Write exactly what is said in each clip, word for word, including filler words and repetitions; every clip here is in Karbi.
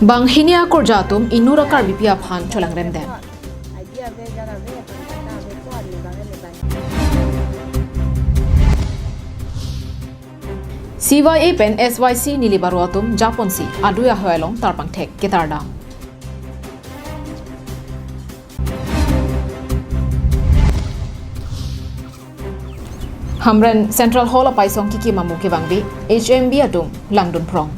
Banghini akurja atum inut a Karbipi aphan cholangrem det. C Y A pen S Y C Nilip aro atum japonsi adui ahoi along tarpangthek ketardam. Hamren Central Hall apaisong kikim amo kevangve, H M B atum langdun phrong.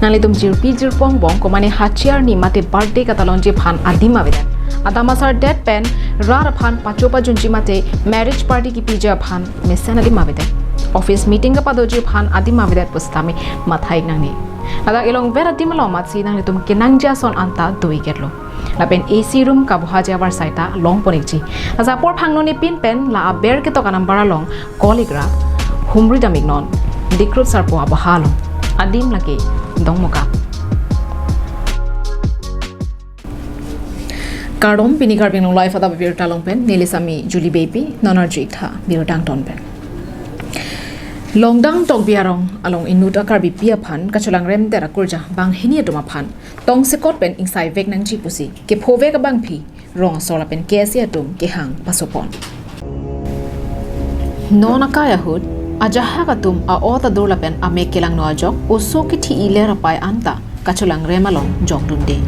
Nanglitum jirpi jirpo angbong komane hachiyar ni mate birthday katalonji aphan adim avedet. Adam asardet pen rat aphan pacho pajunji mate marriage party kipiji aphan mesen adim avedet. Office meeting kapadoji aphan adim avedet pusitame mathai nangne. Ladak elongver adim along matsi nanglitum kenangji ason anta do-iketlo. Lapen A C room kabohaji avarsai ta longpon-ikji. Lasi apor phangno nepin pen la aber ketok anumber along call-ik ra humri dam-iknon. Dikrut sarpo aboha along. Adim lake dongmokak. Kardom, pini Karbi Anglong Live adap abirta along pen neli sami Julie Beypi, non arju-iktha birta angton pen. Longdang Tokbi arong along inut a Karbipi aphan kacholangrem det akurja banghini atum aphan tongsekot pen ingsaivek nangji pusi kephovek abangpi rong asor lapen K S A atum kehang pasopon. Non akai ahut ajahak atum a-ot adur lapen amek kelangno ajok oso kethi-i ler apei anta kacholangrem along jokdunde.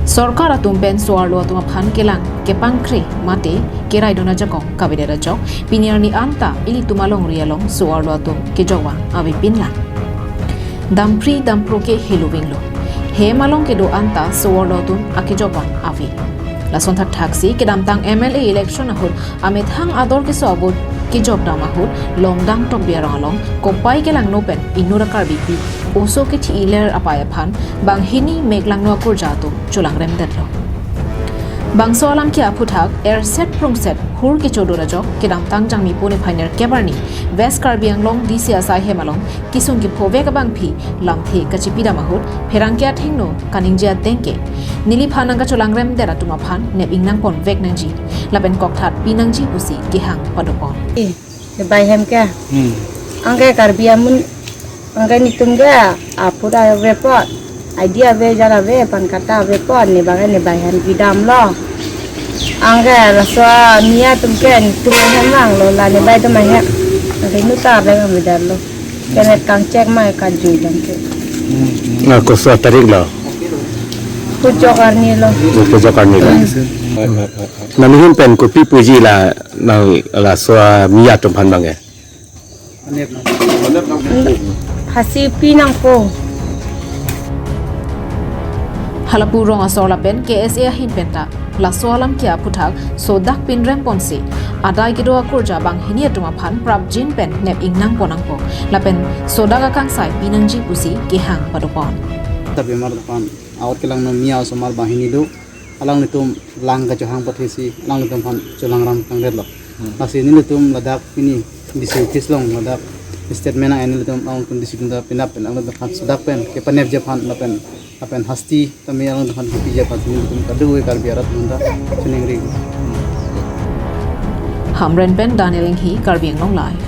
Sorkar atum pen so-arlo atum aphan kelang kepangkre mate keraidun ajakong kavedet ajok pini arni anta ilitum alongri along so-arlo atum kejokvang avepinlang. Dampri dampro ke helovinglo. Hem along kedo anta so-arlo atum akejokvang ave. Lason thakthaksi kedamtang M L A election ahut amethang ador keso a-vote kejokdam ahut Longdang Tokbi arong along kopai kelangno pen inut a Karbipi oso kethi-i ler apei aphan banghini meklangno akurja atum cholangrem detlo. Bangso alam ke aphuthak erset prungset hur kechodun ajok kedamtang Jangmi pune phainer kebarni West Karbi Anglong D C asai hem along kesung kephovek abangpi lamthe kachipidam ahut pherangke athengno kaningje ateng ke neliphan nangkacholangrem det atum aphan nep ingnangponvek nangji lapen kokthat pinangji pusi kehang padopon. Eh, nebai hem ke? Hmm. Anke Karbi amun, anke netum ke aput avepo, idea ave, jar ave, pan kata avepo, ne bang nebai hem kedamlo. Anke laso Miya atum ke netum hem vanglo, la nebai atum ahem. Anke nuta ave kami darlo. Kenet kangchek ma kajui dam ke. Na koso tarik lo? Kujok arni lo. Kujok arni lo. Nanghin pen kopi puji la nang laso Miya atum aphan bang ke? Phasi pinangpo. Halapu rong asor lapen K S A ahin penta laso alam ke aphuthak sodak pinrem ponsi adai kedo akurja banghini atum aphan prapjin pen nep ingnangpon nangpo lapen sodak akangsai pinangji pusi kehang padopon. Tapi mar depan awat kelangno Miya osomar banghini do. Alanglitum lang kachohang pathesi alanglitum aphan cholangram kangdetlo. Hmm. Lasi nelitum ladak pini D C office along ladak statement ang nelitum alanglitum D C atum ta pinap pen alanglitum aphan sodak pen kepanepji aphan lapen lapen hasti tame alanglitum aphan kepiji aphan nelitum kadokave Karbi arat atum ta chiningri. Hamren pen Daniel Inghi, Karbi Anglong Live.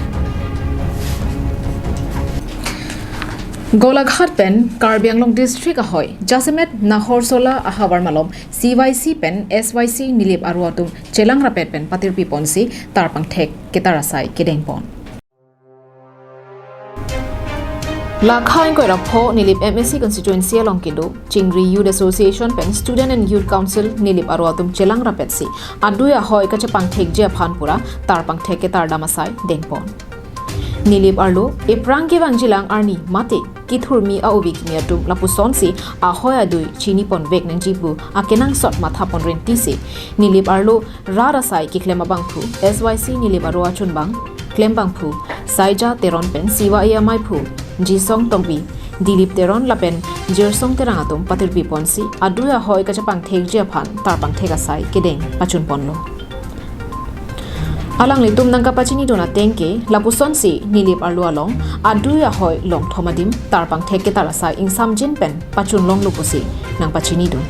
Golaghat pen Karbi Anglong District ahoi jasemet Nahorsola ahavar malom C Y C pen S Y C Nilip aro atum chelang rapet pen patirpi ponsi tarpangthek ketar asai kedengpon. Lakha ingkoi ra pho Nilip M A C constituency along kedo Chingri Youth Association pen Student and Youth Council Nilip aro atum chelang rapetsi adui ahoi kachepangthekji aphan pura tarpangthek ketardam asai dengpon. Nilip arlo ephrang kevangjilang arni mate kethurmi a-ovi kimi atum lapusonsi ahoi adui chiniponvek nangji pu akenangsot mathapon rentisi Nilip arlo rat asai keklem abangphu S Y C Nilip aro achunbang klembangphu Saija Teron pen C Y A amaiphu Jisong Tokbi, Dilip Teron lapen Jirsong Terang atum patirpi ponsi adui ahoi kachepangthekji aphan tarpangthek asai kedeng pachunponlo. Alanglitum nangkapachinidun ateng ke lapusonsi Nilip arlo along adui ahoi longthom adim tarpangthek ketar asai ingsamjin pen pachunlonglo pusi nangpachinidun.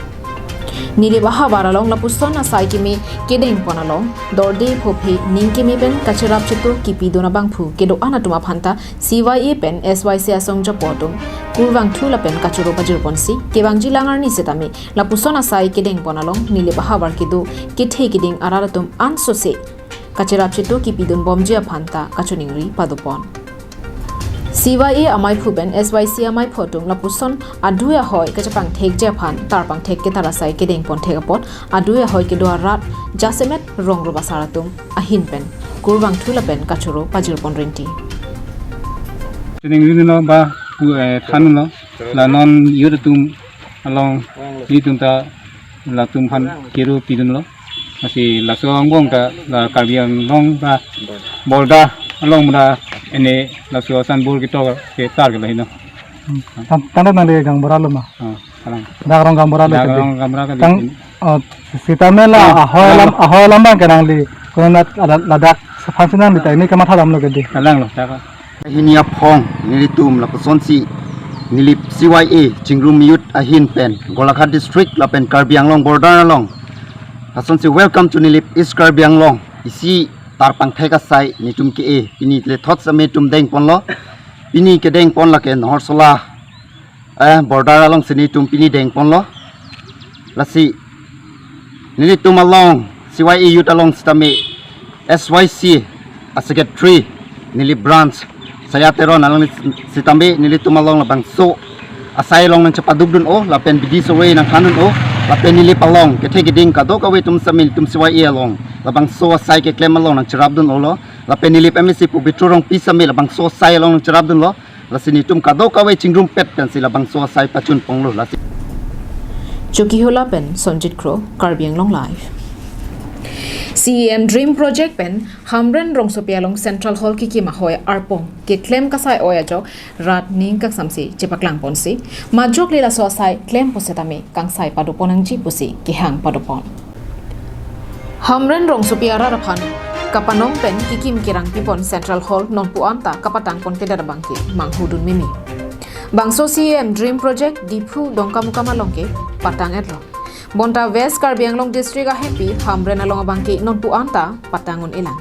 Nilip ahavar along lapuson asai keme kedengpon along dorde phophe ning keme pen kacherap cheto kipidun abangphu kedo-an atum aphanta C Y A pen S Y C asong jopo atum kurvangthu lapen kachoro pajirponsi kevangji lang arni setame lapuson asai kedengpon along nilip ahavar kedo kethe keding arat atum ansose kacherap cheto kipidun bomji aphanta kachiningri padopon. C Y A amaiphu pen S Y C amaiphu atum lapuson adui ahoi kachepangthekji aphan tarpangthek ketar asai kedengpon thek apot adui ahoi kedo arat jasemet rong rup asar atum ahin pen kurvangthu lapen kachoro pajirpon renti. Chiningri lo ba pu, eh, than lo la non youth atum along youth atum ta latum aphan kero pidun lo. Lasi laso angbong ta la Karbi Anglong ba border along mura ene laso sanbor ketok ketar ke lahino. Hmm. Tan tan nangli gaonbura lo ma? Oh, kalang. Dak rong gaonbura lo Dak kali. Rong gaonbura kali. Tang, oh, sitame la Oh, ahoi kalang lam lo. Ahoi lam bang ke nangli. Kono la la- ladak sepansi nangli ta ini kematha lam lo kedi. Kalang lo, dak. Hini aphong nelitum lapusonsi Nilip C Y A Chingrum Youth ahin pen Golaghat District lapen Karbi Anglong border along. Lasonsi welcome to Nilip East Karbi Anglong. Isi tarpangthek asai netum ke-e pini le thot same tum dengponlo. Pini kedengpon lake Naharsola, eh, border alongsi netum pini dengponlo. Lasi nelitum along C Y A youth along sitame S Y C a secretary Nilip branch Saya Teron along sitame nelitum along labangso asai along nangchepadukdun-o lapen bidi sore nangthandun-o lapen Nilip along kethe keding kadokave atum sitame nelitum C Y A along labangso asai keklem along nangcherapdun-olo lapen Nilip M A C Pobitro Rongpi sitame labangso asai along nangcherapdunlo. Lasi netum kadokave chingrumpet pensi labangso asai pachunponglo lasi. Chokihola pen Sonjit Kro, Karbi Anglong Live. C E M Dream Project pen Hamren Rongsopi along Central Hall kekim ahoi arpong keklem kasai-oi ajok rat ning kangsamsi chepaklangponsi majok le laso asai klem pusitame kangsai padopon nangji pusi kehang padopon. Hamren Rongsopi arat aphan kapanong pen kekim kerang pipon Central Hall nonpu anta kapatangponpedet abangke manghudun meme. Bangso C E M Dream Project Diphu Dongkamukam along ke patang-etlo. Bonta West Karbi Anglong District ahempi Hamren along abangke nonpu anta patang un-elang.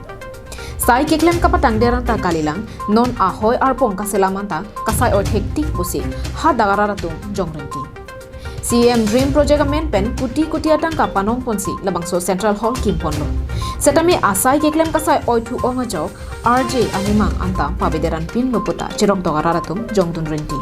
Sai keklem kapatangdet anta kalilang, non ahoi arpong kaselam anta kasai-oi thektik pusi hadak arat atum jongrenti. C E M Dream Project amen pen kuti kuti atangka panongponsi labangso Central Hall kimponlo. Setame asai keklem kasai-oi thu-ong ajok R J animang anta pavedet anpinlo puta cherokdok arat atum jongdun renti.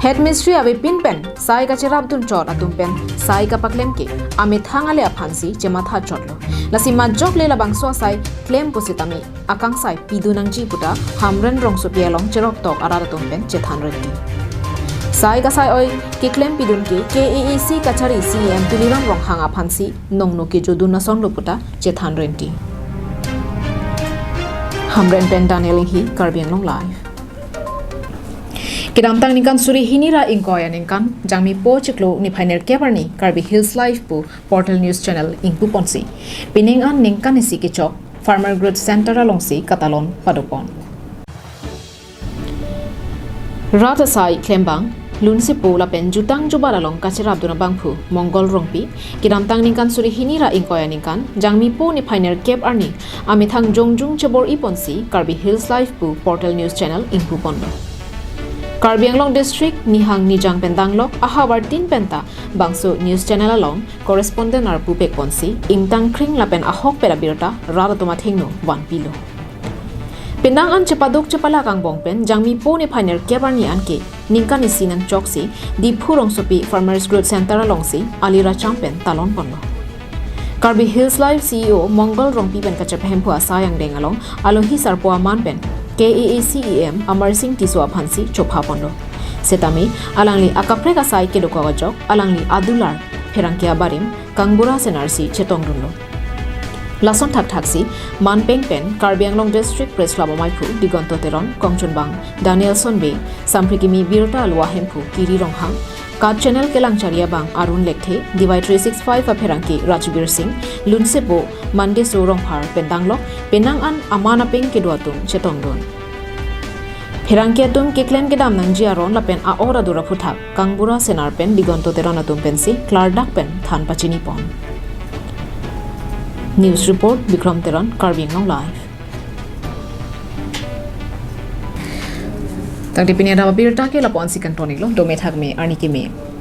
Head Mistri avepin pen sai kacherapdun chot atum pen sai kapaklem ke amethang ale aphansi chematha chotlo. Lasi majok le labangso asai klem pusitame akangsai pidun nangji puta Hamren Rongsopi along cherokdok arat atum pen chethan renti. Sai kasai-oi keklem pidun ke K A A C kachari C E M Tuliram Ronghang aphansi nongno kejodun asonlo puta chethan renti. Hamren pen Daniel Inghi, Karbi Anglong Live. Kedamtang ningkan suri hini ra ingkoi aningkan, Jangmi po chiklo niphai nerkep arni Karbi Hills Live pu Portal News Channel ingpuponsi pining an ningkan isi kechok Farmer Growth Center alongsi katalon padopon. Rat asai klembang, lunsepo lapen jutang jubat along kacherapdun abangphu Mongol Rongpi, kedamtang ningkan suri hini ra ingkoi aningkan, Jangmi po niphai nerkep arni, amethang jongjung chebor-iponsi Karbi Hills Live pu Portal News Channel ingpuponlo. Karbi Anglong District nihang nijang pen danglok ahavar tin penta bangso news channel along correspondent arpu pekponsi ingtang kring lapen ahokpet abirta rat atum athengno vanpilo. Penang an chepaduk chepalak angbong pen Jangmi po niphai nerkep arni anke ningkan isi nangchoksi Diphu Rongsopi Farmers Growth Center alongsi ali racham pen talonponlo. Karbi Hills Live C E O Mongol Rongpi pen kachepahemphu asai angdeng along alohi sarpo aman pen K A A C E M Amar Singh Tisso aphansi chophaponlo. Setame alangli akaprek asai kedokok ajok alangli adular pherangke abarim kangbura senarsi chetongdunlo. Lason thakthaksi manpeng pen Karbi Anglong District Press Club amaiphu Digonto Teron, kongchunbang Danielson Bey, sampri kimi birta alua hemphu Kiri Ronghang, Kat Channel kelangchari abang Arun Lekthe, D Y three six five apherangke Rajbir Singh, lunsepo Mandeso Rongphar pen danglok penang an aman apeng kedo atum chetongdun. Pherangke atum keklem kedam nangji aron lapen a-or adur aphuthak Kangbura Senar pen Digonto Teron atum pensi klardak pen than pachinipon. News report, Bikram Teron, Karbi Anglong Live. Tangte pini adap abirta ke lapu-ansi kangton-iklo, dome thakme, arni keme.